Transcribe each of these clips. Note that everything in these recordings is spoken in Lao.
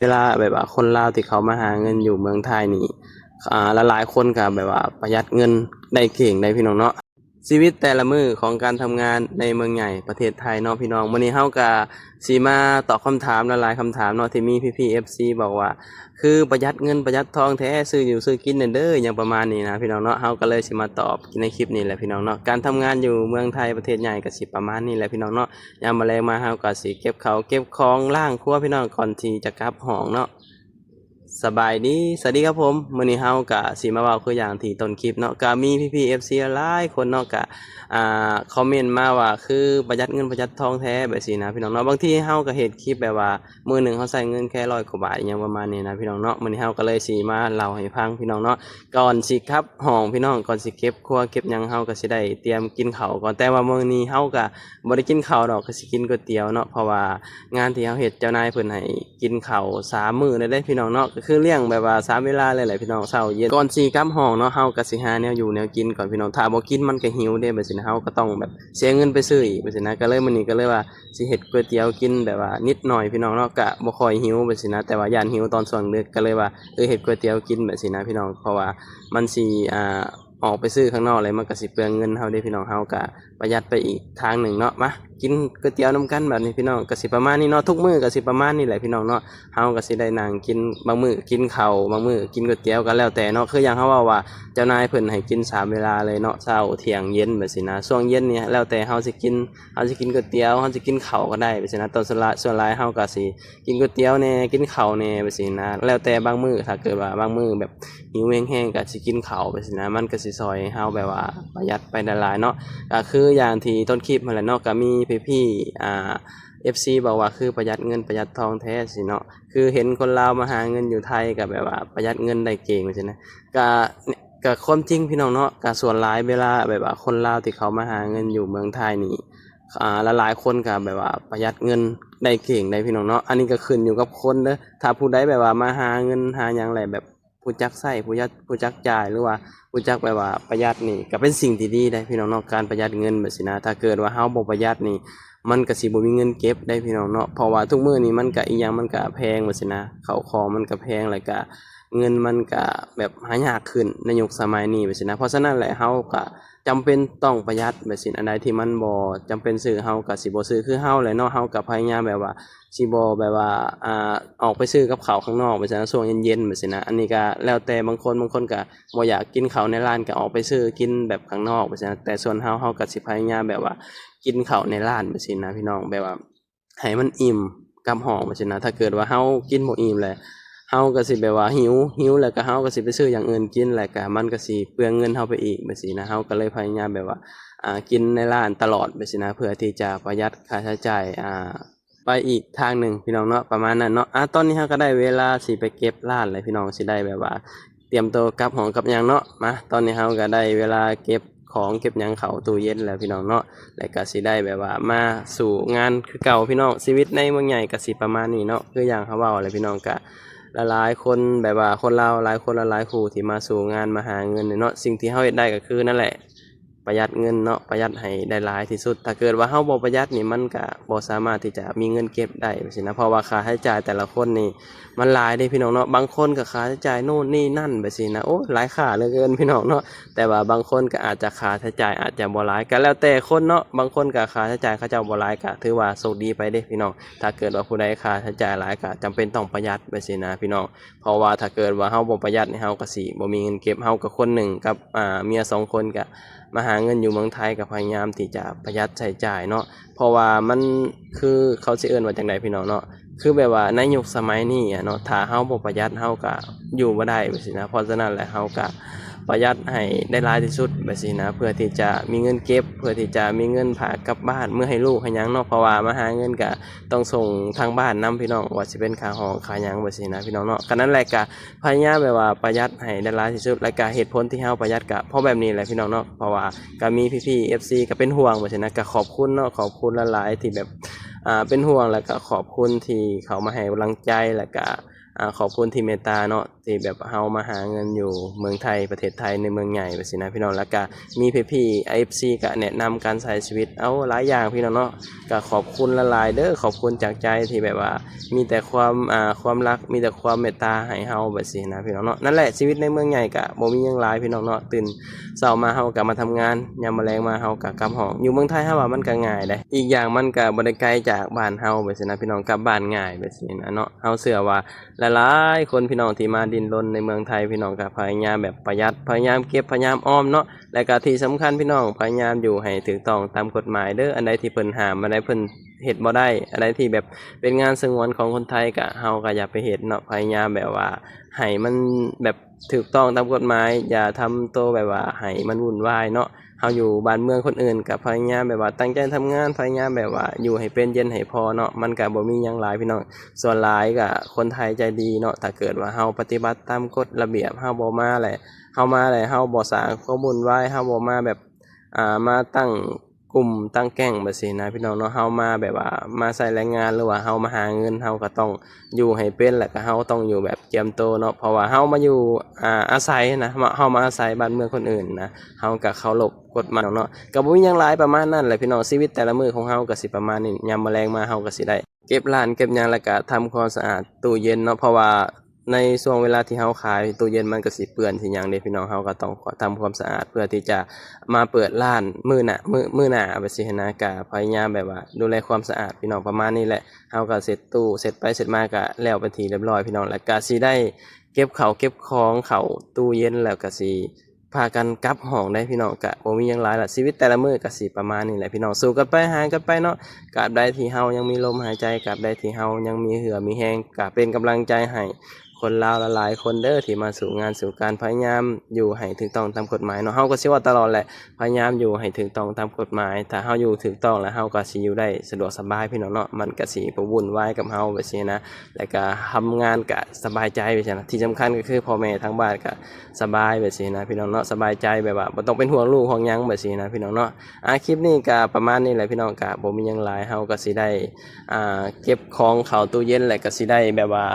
ເວລາແບບວ່າຄົນລາວທີ່ເຂົາມາຫາເງິນຢູ່ເມືອງໄທນີ້ ອ່າ ຫຼາຍໆຄົນກໍແບບວ່າປະຢັດເງິນໄດ້ເກັ່ງໄດ໋ພີ່ນ້ອງເນາະ. ຊີວິດແຕ່ລະມື້ຂອງການທຳງານໃນເມືອງໃຫຍ່ປະເທດໄທເນາະພີ່ນ້ອງ. ມື້ນີ້ເຮົາກໍຊິມາຕອບຄຳຖາມຫຼາຍໆຄຳຖາມເນາະ ທີ່ມີພີ່ໆເອັຟຊີບອກວ່າ ຄືປະຢັດເງິນປະຢັດທອງແທ້ ຊື້ຢູ່ຊື້ກິນແດ່ເດີ ຫຍັງປະມານນີ້ນະພີ່ນ້ອງເນາະ. ເຮົາກໍເລີຍຊິມາຕອບໃນຄລິບນີ້ແຫຼະພີ່ນ້ອງເນາະ. ການທຳງານຢູ່ເມືອງໄທປະເທດໃຫຍ່ກໍຊິປະມານນີ້ແຫຼະພີ່ນ້ອງເນາະ. ຍາມມື້ແລງມາເຮົາກໍຊິເກັບເຂົ້າເກັບຂອງ ລ້າງຄົວພີ່ນ້ອງ ກ່ອນທີ່ຈະກັບຫ້ອງເນາະ. ສະບາຍດີ ສະຫວັດດີຄັບຜົມ. ມື້ນີ້ເຮົາກະຊິມາເວົ້າຄືຢ່າງທີ່ຕົ້ນຄລິບເນາະ ກະມີພີ່ໆເອັຟຊີຫຼາຍຄົນເນາະ ກະ ອ່າ ຄອມເມັນມາວ່າ ຄືປະຢັດເງິນປະຢັດທອງແທ້ ແບບຊີ້ນະພີ່ນ້ອງເນາະ. ບາງທີເຮົາກະເຮັດຄລິບແບບວ່າ ມື້ໜຶ່ງເຮົາໃຊ້ເງິນແຄ່ຮ້ອຍກວ່າບາດ ອີ່ຫຍັງປະມານນີ້ນະພີ່ນ້ອງເນາະ. ມື້ນີ້ເຮົາກະເລີຍຊິມາເລົ່າໃຫ້ຟັງພີ່ນ້ອງເນາະ. ກ່ອນຊິກັບຫ້ອງພີ່ນ້ອງ ກ່ອນຊິເກັບຄົວເກັບຫຍັງ ເຮົາກະຊິໄດ້ຕຽມກິນເຂົ້າກ່ອນ. ແຕ່ວ່າມື້ນີ້ເຮົາກະບໍ່ໄດ້ກິນເຂົ້າດອກ ກະຊິກິນກ໋ວຍຕຽວເນາະ ເພາະວ່າງານທີ່ເຮົາເຮັດ ເຈົ້ານາຍເພິ່ນໃຫ້ ກິນເຂົ້າສາມມື້ເລີຍເດ້ພີ່ນ້ອງເນາະ. ກໍຄືລ້ຽງແບບວ່າສາມເວລາເລີຍແຫຼະພີ່ນ້ອງ ເຊົ້າເຢັນ. ກ່ອນຊິກັບຫ້ອງເນາະ ເຮົາກໍຊິຫາແນວຢູ່ແນວກິນກ່ອນພີ່ນ້ອງ. ຖ້າບໍ່ກິນມັນກໍຫິວເດ້ ແບບຊີ້ນະ ເຮົາກໍຕ້ອງແບບເສຍເງິນໄປຊື້ອີກ ແບບຊີ້ນະ. ກໍເລີຍມື້ນີ້ກໍເລີຍວ່າຊິເຮັດກ໋ວຍຕຽວກິນແບບວ່ານິດໜ້ອຍພີ່ນ້ອງເນາະ ກໍບໍ່ຄ່ອຍຫິວ ແບບຊີ້ນະ ແຕ່ວ່າຢ້ານຫິວຕອນຊ່ວງດຶກ ກໍເລີຍວ່າ ເອີ ເຮັດກ໋ວຍຕຽວກິນ ແບບຊີ້ນະພີ່ນ້ອງ. ເພາະວ່າມັນຊິ ອ່າ ອອກໄປຊື້ຂ້າງນອກແລ້ວ ມັນກໍຊິເປືອງເງິນເຮົາເດ້ພີ່ນ້ອງ. ເຮົາກໍປະຢັດໄປອີກທາງໜຶ່ງເນາະ. ມາກິນກ໋ວຍຕຽວນຳກັນບາດນີ້ພີ່ນ້ອງ. ກໍຊິປະມານນີ້ເນາະ ທຸກມື້ກໍຊິປະມານນີ້ແຫຼະພີ່ນ້ອງເນາະ. ເຮົາກໍຊິໄດ້ນັ່ງກິນ ບາງມື້ກໍກິນເຂົ້າ ບາງມື້ກໍກິນກ໋ວຍຕຽວ ກໍແລ້ວແຕ່ເນາະ. ຄືຢ່າງເຮົາເວົ້າວ່າ ເຈົ້ານາຍເພິ່ນໃຫ້ກິນສາມເວລາເລີຍເນາະ ເຊົ້າ ທ່ຽງ ເຢັນ ແບບຊີ້ນະ. ຊ່ວງເຢັນນີ້ແລ້ວແຕ່ເຮົາຊິກິນ ເຮົາຊິກິນກ໋ວຍຕຽວ ເຮົາຊິກິນເຂົ້າກໍໄດ້ ແບບຊີ້ນະ. ຕອນສ່ວນຫຼາຍ ສ່ວນຫຼາຍເຮົາກໍຊິກິນກ໋ວຍຕຽວແດ່ ກິນເຂົ້າແດ່ ແບບຊີ້ນະ ແລ້ວແຕ່ບາງມື້. ຖ້າເກີດວ່າບາງມື້ແບບ ຫິວແຮງໆ ກໍຊິກິນເຂົ້າໄປຊີ້ນະ ມັນກໍຊິຊ່ອຍໃຫ້ເຮົາແບບວ່າປະຢັດໄປໄດ້ຫຼາຍເນາະ. ກໍຄືຢ່າງທີ່ຕົ້ນຄລິບຫັ້ນແຫຼະເນາະ ກໍມີພີ່ໆ ອ່າ ເອັຟຊີບອກວ່າ ຄືປະຢັດເງິນປະຢັດທອງແທ້ຊີ້ເນາະ. ຄືເຫັນຄົນລາວມາຫາເງິນຢູ່ໄທກໍແບບວ່າປະຢັດເງິນໄດ້ເກັ່ງຊີ້ນະ. ກໍ ກໍຄວາມຈິງພີ່ນ້ອງເນາະ ກໍສ່ວນຫຼາຍເວລາແບບວ່າຄົນລາວທີ່ເຂົາມາຫາເງິນຢູ່ເມືອງໄທນີ້ ອ່າ ຫຼາຍໆຄົນກໍແບບວ່າປະຢັດເງິນໄດ້ເກັ່ງໄດ໋ພີ່ນ້ອງເນາະ. ອັນນີ້ກໍຂຶ້ນຢູ່ກັບຄົນເດີ ຖ້າຜູ້ໃດແບບວ່າມາຫາເງິນຫາຫຍັງແຫຼະ ແບບ ຮູ້ຈັກໃຊ້ ຮູ້ຈັກ ຮູ້ຈັກຈ່າຍ ຫຼືວ່າຮູ້ຈັກແບບວ່າປະຢັດນີ້ ກໍເປັນສິ່ງທີ່ດີໄດ໋ພີ່ນ້ອງເນາະ ການປະຢັດເງິນແບບຊີ້ນະ. ຖ້າເກີດວ່າເຮົາບໍ່ປະຢັດນີ້ ມັນກໍຊິບໍ່ມີເງິນເກັບໄດ໋ພີ່ນ້ອງເນາະ ເພາະວ່າທຸກມື້ນີ້ມັນກໍ ອີ່ຫຍັງມັນກໍແພງແບບຊີ້ນະ ເຂົ້າຂອງມັນກໍແພງ ແລ້ວກໍເງິນມັນກໍແບບຫາຍາກຂຶ້ນໃນຍຸກສະໄໝນີ້ແບບຊີ້ນະ. ເພາະສະນັ້ນແຫຼະ ເຮົາກໍຈຳເປັນຕ້ອງປະຢັດແບບຊີ້ນະ. ອັນໃດທີ່ມັນບໍ່ຈຳເປັນຊື້ ເຮົາກໍຊິບໍ່ຊື້. ຄືເຮົາແຫຼະເນາະ ເຮົາກໍພະຍາຍາມແບບວ່າ ຊິບໍ່ແບບວ່າ ອ່າ ອອກໄປຊື້ກັບເຂົ້າຂ້າງນອກ ແບບຊີ້ນະ ຊ່ວງເຢັນໆ ແບບຊີ້ນະ. ອັນນີ້ກໍແລ້ວແຕ່ບາງຄົນ ບາງຄົນກໍບໍ່ຢາກກິນເຂົ້າໃນຮ້ານ ກໍອອກໄປຊື້ກິນແບບຂ້າງນອກ ແບບຊີ້ນະ. ແຕ່ສ່ວນເຮົາ ເຮົາກໍຊິພະຍາຍາມແບບວ່າກິນເຂົ້າໃນຮ້ານ ແບບຊີ້ນະ ພີ່ນ້ອງ ແບບວ່າໃຫ້ມັນອີ່ມກັບຫ້ອງ ແບບຊີ້ນະ. ຖ້າເກີດວ່າເຮົາກິນບໍ່ອີ່ມແລ້ວ ເຮົາກໍຊິແບບວ່າຫິວ ຫິວແລ້ວກໍເຮົາກໍຊິໄປຊື້ຢ່າງອື່ນກິນ ແລ້ວກໍມັນກໍຊິເປືອງເງິນເຮົາໄປອີກ ແບບຊີ້ນະ. ເຮົາກໍເລີຍພະຍາຍາມແບບວ່າ ອ່າ ກິນໃນຮ້ານຕະຫຼອດ ແບບຊີ້ນະ ເພື່ອທີ່ຈະປະຢັດຄ່າໃຊ້ຈ່າຍ ອ່າ ໄປອີກທາງໜຶ່ງພີ່ນ້ອງເນາະ ປະມານນັ້ນເນາະ. ອ່າ ຕອນນີ້ເຮົາກໍໄດ້ເວລາຊິໄປເກັບຮ້ານແລ້ວພີ່ນ້ອງ ຊິໄດ້ແບບວ່າຕຽມໂຕກັບຫ້ອງກັບຫຍັງເນາະ. ມາ ຕອນນີ້ເຮົາກໍໄດ້ເວລາເກັບຂອງເກັບຫຍັງເຂົ້າຕູ້ເຢັນແລ້ວພີ່ນ້ອງເນາະ ແລ້ວກໍຊິໄດ້ແບບວ່າມາສູ້ງານຄືເກົ່າພີ່ນ້ອງ. ຊີວິດໃນເມືອງໃຫຍ່ກໍຊິປະມານນີ້ເນາະ ຄືຢ່າງເຮົາເວົ້າແຫຼະພີ່ນ້ອງ ກໍຫຼາຍໆຄົນ ແບບວ່າຄົນລາວຫຼາຍຄົນຫຼາຍໆຄູ່ທີ່ມາສູ້ງານມາຫາເງິນນີ້ເນາະ ສິ່ງທີ່ເຮົາເຮັດໄດ້ກໍຄືນັ້ນແຫຼະ ປະຢັດເງິນເນາະ ປະຢັດໃຫ້ໄດ້ຫຼາຍທີ່ສຸດ. ຖ້າເກີດວ່າເຮົາບໍ່ປະຢັດນີ້ ມັນກະບໍ່ສາມາດທີ່ຈະມີເງິນເກັບໄດ້ ແບບຊີ້ນະ ເພາະວ່າຄ່າໃຊ້ຈ່າຍແຕ່ລະຄົນນີ້ມັນຫຼາຍເດ້ພີ່ນ້ອງເນາະ. ບາງຄົນກໍຄ່າໃຊ້ຈ່າຍໂນ່ນນີ້ນັ້ນ ແບບຊີ້ນະ ໂອ້ ຫຼາຍຄ່າເຫຼືອເກີນພີ່ນ້ອງເນາະ. ແຕ່ວ່າບາງຄົນກໍອາດຈະຄ່າໃຊ້ຈ່າຍອາດຈະບໍ່ຫຼາຍ ກໍແລ້ວແຕ່ຄົນເນາະ. ບາງຄົນກໍຄ່າໃຊ້ຈ່າຍເຂົາເຈົ້າບໍ່ຫຼາຍ ກໍຖືວ່າໂຊກດີໄປເດ້ພີ່ນ້ອງ. ຖ້າເກີດວ່າຜູ້ໃດຄ່າໃຊ້ຈ່າຍຫຼາຍ ກໍຈຳເປັນຕ້ອງປະຢັດ ແບບຊີ້ນະພີ່ນ້ອງ. ເພາະວ່າຖ້າເກີດວ່າເຮົາບໍ່ປະຢັດນີ້ ເຮົາກໍຊິບໍ່ມີເງິນເກັບ. ເຮົາກໍຄົນໜຶ່ງກັບ ອ່າ ເມຍສອງຄົນ ກໍມາຫາເງິນຢູ່ເມືອງໄທ ກໍພະຍາຍາມທີ່ຈະປະຢັດໃຊ້ຈ່າຍເນາະ. ເພາະວ່າມັນ ຄືເຂົາຊິເອີ້ນວ່າຈັ່ງໃດພີ່ນ້ອງເນາະ ຄືແບບວ່າໃນຍຸກສະໄໝນີ້ອະເນາະ ຖ້າເຮົາບໍ່ປະຢັດ ເຮົາກໍຢູ່ບໍ່ໄດ້ ແບບຊີ້ນະ. ເພາະສະນັ້ນແຫຼະ ເຮົາກໍປະຢັດໃຫ້ໄດ້ຫຼາຍທີ່ສຸດ ແບບຊີ້ນະ ເພື່ອທີ່ຈະມີເງິນເກັບ ເພື່ອທີ່ຈະມີເງິນພາກັບບ້ານ ເມືອໃຫ້ລູກໃຫ້ຫຍັງເນາະ. ເພາະວ່າມາຫາເງິນກໍຕ້ອງສົ່ງທາງບ້ານນຳພີ່ນ້ອງ ວ່າຊິເປັນຄ່າຫ້ອງຄ່າຫຍັງ ແບບຊີ້ນະພີ່ນ້ອງເນາະ. ກໍນັ້ນແຫຼະ ກໍ ພະຍາຍາມແບບວ່າປະຢັດໃຫ້ໄດ້ຫຼາຍທີ່ສຸດ ແລ້ວກະເຫດຜົນທີ່ເຮົາປະຢັດກະເພາະແບບນີ້ແຫຼະພີ່ນ້ອງເນາະ. ເພາະວ່າກະມີພີ່ໆເອັຟຊີກະເປັນຫ່ວງວ່າຊັ້ນນະ ກະຂອບຄຸນເນາະ ຂອບຄຸນຫຼາຍໆທີ່ແບບ ອ່າ ເປັນຫ່ວງ ແລ້ວກະຂອບຄຸນທີ່ເຂົ້າມາໃຫ້ກຳລັງໃຈ ແລ້ວກະ ອ່າ ຂອບຄຸນທີ່ເມດຕາເນາະ. ທີ່ແບບເຮົາມາຫາເງິນຢູ່ເມືອງໄທ ປະເທດໄທ ໃນເມືອງໃຫຍ່ແບບຊີ້ນະພີ່ນ້ອງ. ແລ້ວກະມີພີ່ໆ ເອັຟຊີ ກະແນະນຳການໃຊ້ຊີວິດ ເອົາຫຼາຍຢ່າງພີ່ນ້ອງເນາະ. ກະຂອບຄຸນຫຼາຍໆເດີ ຂອບຄຸນຈາກໃຈທີ່ແບບວ່າມີແຕ່ຄວາມ ອ່າ ຄວາມຮັກ ມີແຕ່ຄວາມເມດຕາໃຫ້ເຮົາແບບຊີ້ນະພີ່ນ້ອງເນາະ. ນັ້ນແຫຼະ ຊີວິດໃນເມືອງໃຫຍ່ກະບໍ່ມີຫຍັງຫຼາຍພີ່ນ້ອງເນາະ. ຕື່ນເຊົ້າມາເຮົາກະມາທຳງານ ຍາມມາແລງມາເຮົາກະກັບຫ້ອງ. ຢູ່ເມືອງໄທເຮົາວ່າມັນກະງ່າຍເດ້ ອີກຢ່າງມັນກະບໍ່ໄດ້ໄກຈາກບ້ານເຮົາແບບຊີ້ນະພີ່ນ້ອງ ກັບບ້ານງ່າຍແບບຊີ້ນະເນາະ. ເຮົາເຊື່ອວ່າຫຼາຍໆຄົນພີ່ນ້ອງທີ່ມາດິ້ນລົນໃນເມືອງໄທພີ່ນ້ອງກະພະຍາຍາມແບບປະຢັດ ພະຍາຍາມເກັບ ພະຍາຍາມອອມເນາະ. ແລ້ວກະທີ່ສຳຄັນພີ່ນ້ອງ ພະຍາຍາມຢູ່ໃຫ້ຖືກຕ້ອງຕາມກົດໝາຍເດີ. ອັນໃດທີ່ເພິ່ນຫ້າມ ອັນໃດເພິ່ນເຮັດບໍ່ໄດ້ ອັນໃດທີ່ແບບເປັນງານສະຫງວນຂອງຄົນໄທ ກະເຮົາກະຢ່າໄປເຮັດເນາະ. ພະຍາຍາມແບບວ່າໃຫ້ມັນແບບຖືກຕ້ອງຕາມກົດໝາຍ ຢ່າທຳໂຕແບບວ່າໃຫ້ມັນວຸ່ນວາຍເນາະ. ເຮົາຢູ່ບ້ານເມືອງຄົນອື່ນ ກະພະຍາຍາມແບບວ່າຕັ້ງໃຈທຳງານ ພະຍາຍາມແບບວ່າຢູ່ໃຫ້ເປັນ ເຢັນໃຫ້ພໍເນາະ. ມັນກະບໍ່ມີຫຍັງຫຼາຍພີ່ນ້ອງ ສ່ວນຫຼາຍກະຄົນໄທໃຈດີເນາະ. ຖ້າເກີດວ່າເຮົາປະຕິບັດຕາມກົດລະບຽບ ເຮົາບໍ່ມາແຫຼະ ເຮົາມາແລ້ວເຮົາບໍ່ສ້າງຄວາມວຸ່ນວາຍ ເຮົາບໍ່ມາແບບ ອ່າ ມາຕັ້ງກຸ່ມຕັ້ງແກ້ງແບບຊີ້ນະພີ່ນ້ອງເນາະ. ເຮົາມາແບບວ່າມາໃຊ້ແຮງງານ ຫຼືວ່າເຮົາມາຫາເງິນ ເຮົາກະຕ້ອງຢູ່ໃຫ້ເປັນ ແລ້ວກະເຮົາຕ້ອງຢູ່ແບບກຽມໂຕເນາະ. ເພາະວ່າເຮົາມາຢູ່ ອ່າ ອາໄສນະ ເຮົາມາອາໄສບ້ານເມືອງຄົນອື່ນນະ ເຮົາກະເຄົາລົບກົດໝາຍເນາະ. ກະບໍ່ມີຫຍັງຫຼາຍ ປະມານນັ້ນແຫຼະພີ່ນ້ອງ. ຊີວິດແຕ່ລະມື້ຂອງເຮົາກະຊິປະມານນີ້ ຍາມມາແລງມາເຮົາກະຊິໄດ້ເກັບຮ້ານເກັບຫຍັງ ແລ້ວກະທຳຄວາມສະອາດຕູ້ເຢັນເນາະ. ເພາະວ່າ ໃນຊ່ວງເວລາທີ່ເຮົາຂາຍຕູ້ເຢັນ ມັນກະຊິເປື້ອນຊິຫຍັງເດ້ພີ່ນ້ອງ ເຮົາກະຕ້ອງທຳຄວາມສະອາດ ເພື່ອທີ່ຈະມາເປີດຮ້ານມື້ໜ້າ ມື້ ມື້ໜ້າແບບຊີ້ຫັ້ນນະ. ກະພະຍາຍາມແບບວ່າດູແລຄວາມສະອາດພີ່ນ້ອງ ປະມານນີ້ແຫຼະ. ເຮົາກະເຊັດຕູ້ ເຊັດໄປເຊັດມາກະແລ້ວເປັນທີ່ຮຽບຮ້ອຍພີ່ນ້ອງ ແລ້ວກະຊິໄດ້ເກັບເຂົ້າເກັບຂອງເຂົ້າຕູ້ເຢັນ ແລ້ວກະຊິພາກັນກັບຫ້ອງໄດ້ພີ່ນ້ອງ. ກະບໍ່ມີຫຍັງຫຼາຍລະ ຊີວິດແຕ່ລະມື້ກະຊິປະມານນີ້ແຫຼະພີ່ນ້ອງ ສູ້ກັນໄປຫາກັນໄປເນາະ. ຕາບໃດທີ່ເຮົາຍັງມີລົມຫາຍໃຈ ຕາບໃດທີ່ເຮົາຍັງມີເຫື່ອມີແຮງ ກະເປັນກຳລັງໃຈໃຫ້ ຄົນລາວຫຼາຍໆຄົນເດີ ທີ່ມາສູ້ງານສູ້ການ ພະຍາຍາມຢູ່ໃຫ້ຖືກຕ້ອງຕາມກົດໝາຍເນາະ. ເຮົາກະຊິເວົ້າຕະຫຼອດແຫຼະ ພະຍາຍາມຢູ່ໃຫ້ຖືກຕ້ອງຕາມກົດໝາຍ. ຖ້າເຮົາຢູ່ຖືກຕ້ອງແລ້ວ ເຮົາກະຊິຢູ່ໄດ້ສະດວກສະບາຍພີ່ນ້ອງເນາະ. ມັນກະຊິບໍ່ວຸ່ນວາຍກັບເຮົາແບບຊີ້ນະ ແລ້ວກະທຳງານກະສະບາຍໃຈແບບຊີ້ນະ. ທີ່ສຳຄັນກະຄືພໍ່ແມ່ທາງບ້ານກະສະບາຍແບບຊີ້ນະພີ່ນ້ອງເນາະ ສະບາຍໃຈແບບວ່າບໍ່ຕ້ອງເປັນຫ່ວງລູກຫ່ວງຫຍັງແບບຊີ້ນະພີ່ນ້ອງເນາະ. ອ່າ ຄລິບນີ້ກະປະມານນີ້ແຫຼະພີ່ນ້ອງ ກະບໍ່ມີຫຍັງຫຼາຍ ເຮົາກະຊິໄດ້ ອ່າ ເກັບຂອງເຂົ້າຕູ້ເຢັນ ແລ້ວກະຊິໄດ້ແບບວ່າ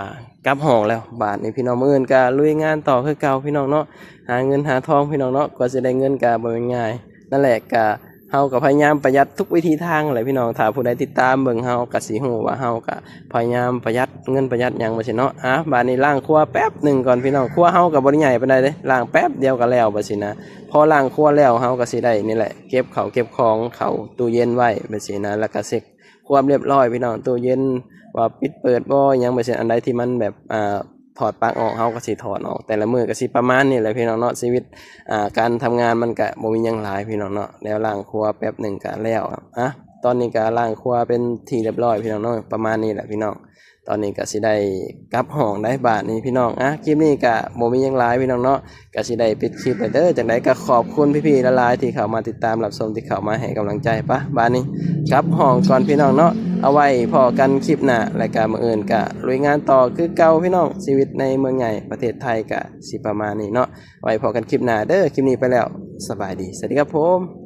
ກັບຫ້ອງແລ້ວ. ບາດນີ້ພີ່ນ້ອງ ມື້ອື່ນກະລຸຍງານຕໍ່ຄືເກົ່າພີ່ນ້ອງເນາະ ຫາເງິນຫາທອງພີ່ນ້ອງເນາະ. ກວ່າຊິໄດ້ເງິນກະບໍ່ແມ່ນງ່າຍ. ນັ້ນແຫຼະ ກະເຮົາກະພະຍາຍາມປະຢັດທຸກວິທີທາງແຫຼະພີ່ນ້ອງ. ຖ້າຜູ້ໃດຕິດຕາມເບິ່ງເຮົາກະຊິຮູ້ວ່າເຮົາກະພະຍາຍາມປະຢັດເງິນປະຢັດຫຍັງແບບຊີ້ເນາະ. ອ່າ ບາດນີ້ລ້າງຄົວແປັບໜຶ່ງກ່ອນພີ່ນ້ອງ ຄົວເຮົາກະບໍ່ໄດ້ໃຫຍ່ປານໃດເດ້ ລ້າງແປັບດຽວກະແລ້ວແບບຊີ້ນະ. ພໍລ້າງຄົວແລ້ວ ເຮົາກະຊິໄດ້ນີ້ແຫຼະ ເກັບເຂົ້າເກັບຂອງເຂົ້າຕູ້ເຢັນໄວ້ແບບຊີ້ນະ ແລ້ວກະເຊັກ ຄວາມຮຽບຮ້ອຍພີ່ນ້ອງ ຕູ້ເຢັນວ່າປິດເປີດບໍ່ ຫຍັງແບບຊີ້. ອັນໃດທີ່ມັນແບບ ອ່າ ຖອດປລັກອອກ ເຮົາກະຊິຖອດອອກ. ແຕ່ລະມື້ກະຊິປະມານນີ້ແຫຼະພີ່ນ້ອງເນາະ. ຊີວິດ ອ່າ ການທຳງານມັນກະບໍ່ມີຫຍັງຫຼາຍພີ່ນ້ອງເນາະ. ແລ້ວລ້າງຄົວແປັບໜຶ່ງກະແລ້ວ. ອ່ະ ຕອນນີ້ກະລ້າງຄົວເປັນທີ່ຮຽບຮ້ອຍພີ່ນ້ອງເນາະ ປະມານນີ້ແຫຼະພີ່ນ້ອງ. ຕອນນີ້ກະຊິໄດ້ກັບຫ້ອງໄດ໋ບາດນີ້ພີ່ນ້ອງ. ອ່ະ ຄລິບນີ້ກະບໍ່ມີຫຍັງຫຼາຍພີ່ນ້ອງເນາະ ກະຊິໄດ້ປິດຄລິບແລ້ວເດີ. ຈັ່ງໃດກະຂອບຄຸນພີ່ໆຫຼາຍໆທີ່ເຂົ້າມາຕິດຕາມຮັບຊົມ ທີ່ເຂົ້າມາໃຫ້ກຳລັງໃຈ. ປະ ບາດນີ້ກັບຫ້ອງກ່ອນພີ່ນ້ອງເນາະ. ເອົາໄວ້ພໍ້ກັນຄລິບໜ້າ ແລະກະມື້ອື່ນກະລຸຍງານຕໍ່ຄືເກົ່າພີ່ນ້ອງ. ຊີວິດໃນເມືອງໃຫຍ່ປະເທດໄທກະຊິປະມານນີ້ເນາະ. ໄວ້ພໍ້ກັນຄລິບໜ້າເດີ. ຄລິບນີ້ໄປແລ້ວ ສະບາຍດີ ສະຫວັດດີຄັບຜົມ.